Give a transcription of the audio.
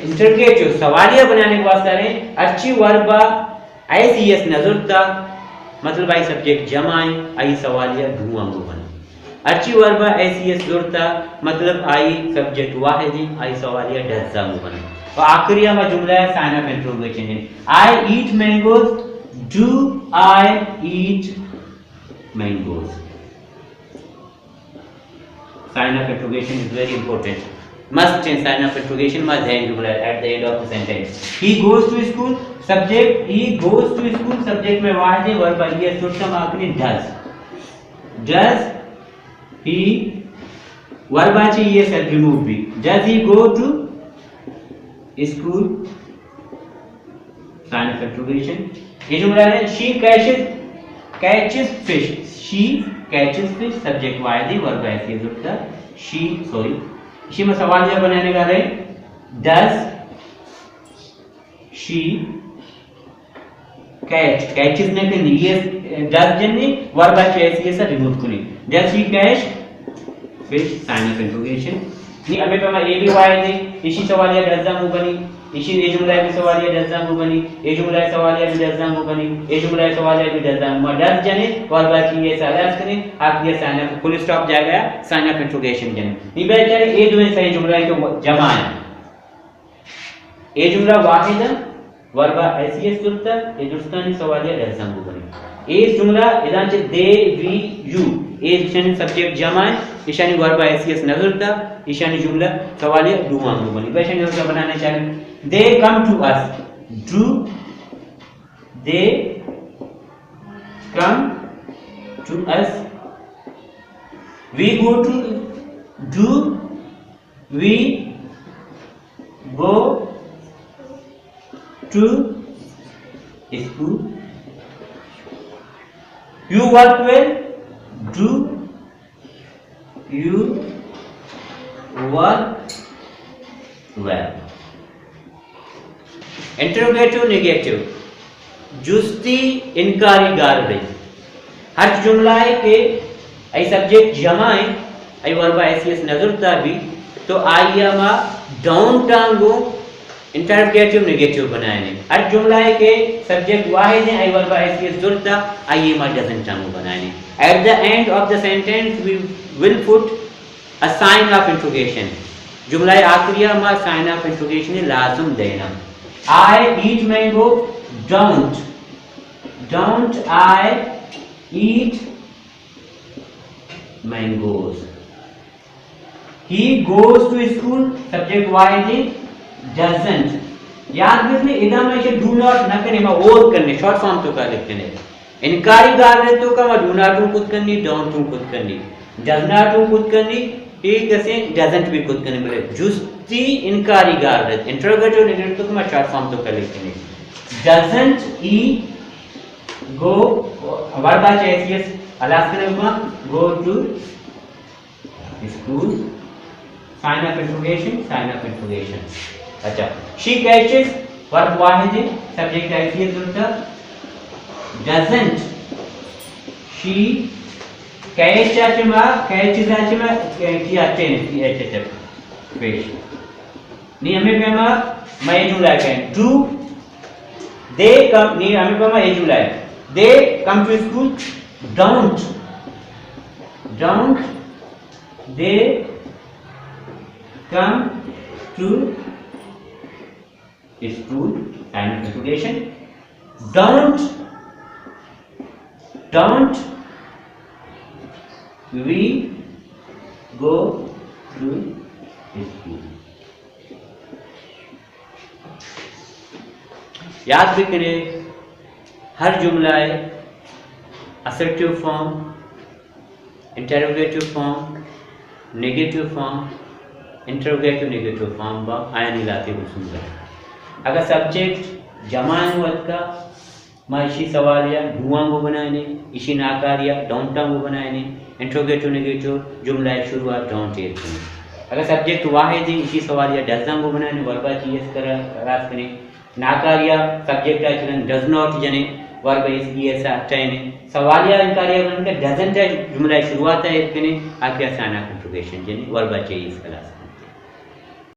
انٹروگیٹو سوالیہ بنانے کے واسطہ رہے، ہرچی ورب ءَ ایس ای ایس نہ زرتا، مطلب آئی سبجیکٹ جمع ایں، آئی سوالیہ ڈو آنگو بنت۔ ہرچی ورب ءَ ایس ای ایس زرتا، مطلب آئی سبجیکٹ واحد ایں، آئی سوالیہ ڈز آنگو بنت۔ و آخری ہما جملہ ہے سائن آف انٹروگیشن ہے، I eat mangoes, do I eat mangoes? Sign of interrogation is very important. Must in sign of interrogation ما ذہن جملہ at the end of the sentence. He goes to school, subject, he goes to school, subject میں واحد ہے، ورب ای S زرتا، ما کنیں ڈز۔ ڈز ہی، ورب ءَ چہ ای ایس ریموو بی۔ Does he go to school? Sign of interrogation. یہ جملہ ہے، she catches, catches fish. She catches fish, subject واحد ہے، ورب ایس ای ایس زرتا۔ She, sorry. اسی میں سوالیہ بنانے کا رہے، does she catch, کیچز نہ کنی، یہ ڈز جنی، ورب ءَ چہ ایس ای ایس ریموو کنی۔ Does she catch fish? Sign of interrogation. نی ہمے پہ ما اے بی واحد ہے، اسی سوالیہ ڈز آنگو بنی، اسی اے جملہ بھی سوالیہ ڈز آنگو بنی، اے جملہ سوالیہ بھی ڈز آنگو بنی، اے جملہ سوالیہ بھی ڈز آنگو۔ ما ڈز جنے، ورب ءَ چہ ای ایس ہلاس کنے، آخری سائن آف، فل اسٹاپ جاگہ سائن آف انٹروگیشن جنے۔ نی بیچارے اے دوئیں صحیح جملہ ہے کہ وہ جمع ہے۔ اے جملہ واحد ہے، ورب ءَ ایس ای ایس زرتا، اے درستانی سوالیہ ڈز آنگو بنی۔ اے جملہ ادا چہ دے، وی، یو، اے ایشانی سبجیکٹ جمع ہے، ایشانی ورب ءَ ایس ای ایس نہ زرتا، ایشانی جملہ سوالیہ ڈو آنگو بنی۔ بھائی ایشانی جملہ بنانے چاہیے۔ They come to us. Do they come to us? We go to, do we go to school? You work well? Do you work well? Interrogative negative, جستی انکاری گار رہی۔ ہر جملہ ہے کہ ای سبجیکٹ جمع ہے، ای ورب ءَ ایس ای ایس نہ زرتا بھی، تو آئی ءَ ما ڈونٹ آنگو انٹروگیٹو نیگیٹو بنائینے۔ ہر جملہ ہے کہ سبجیکٹ واحد ہے، ای ورب ءَ ایس ای ایس زرتا، آئی ءَ ما ڈزنٹ آنگو بنائینے۔ At the end of the sentence we will put a sign of interrogation. جملہ آخری ءَ ما سائن آف انٹروگیشن لازم دینا۔ I eat mango, don't, don't I eat mangoes? He goes to school, subject واحد ہے، doesn't. یاد بکنے، ادا ما ایشی ڈو ناٹ نہ کنے، ما اور کنے، شارٹ فارم توکا لکھنے۔ انکاری گار رہے توکا ما ڈو ناٹ ہوں کت کنی، ڈونٹ ہوں کت کنی، ڈز ناٹ ہوں کت کنی، ٹھیک ہے، ڈزنٹ بھی کت کنی، بلے جستی انکاری گار رہے، انٹروگیٹو نیگیٹو توکا ما شارٹ فارم توکا لکھنے۔ Doesn't he go, ورب ءَ چہ ایس ای ایس ہلاس کنے، go to school, sign of interrogation, sign of interrogation. اچھا، شی کیچز، ورب واحد ہے، سبجیکٹ ایس ای ایس زرتا۔ Doesn't she catch? اچھا، ما کیچز، اچھا، ما کیچ، اچھا، پیش۔ نی ہمے پیما ما اے جملہ ءَ کئیں، ڈو دے کم، نی ہمے پیما اے جملہ ءَ، they come to school, don't, don't they come to school, sign of interrogation, don't, don't we go to school? یاد بکنے، ہر جملہ ءِ assertive form, interrogative form, negative form, interrogative negative form با آیانی لاتے اصول ہے۔ اگر سبجیکٹ جمع ہیں وقت کا، ما اشی سوالیہ ڈو آنگو بنائینے، اشی ناکاریہ ڈونٹ آنگو بنائینے، انٹروگیٹو نیگیٹو جملہ شروعات ڈونٹ ایر کنیں۔ اگر سبجیکٹ واحد ہیں، اشی سوالیہ ڈز آنگو بنائینے، وربا چی ایس کرا راست کنیں۔ ناکاریہ سبجیکٹ ءَ چہ رند ڈز ناٹ جنے، ورب ایس ای ایس ءَ ہٹائینے۔ سوالیہ انکاریہ بنت کہ ڈزنٹ ءَ جملہ شروعات ءَ ایر کنے، آخری ءَ سائن آف انٹروگیشن جنے، ورب ءَ چہ ایس کلاس۔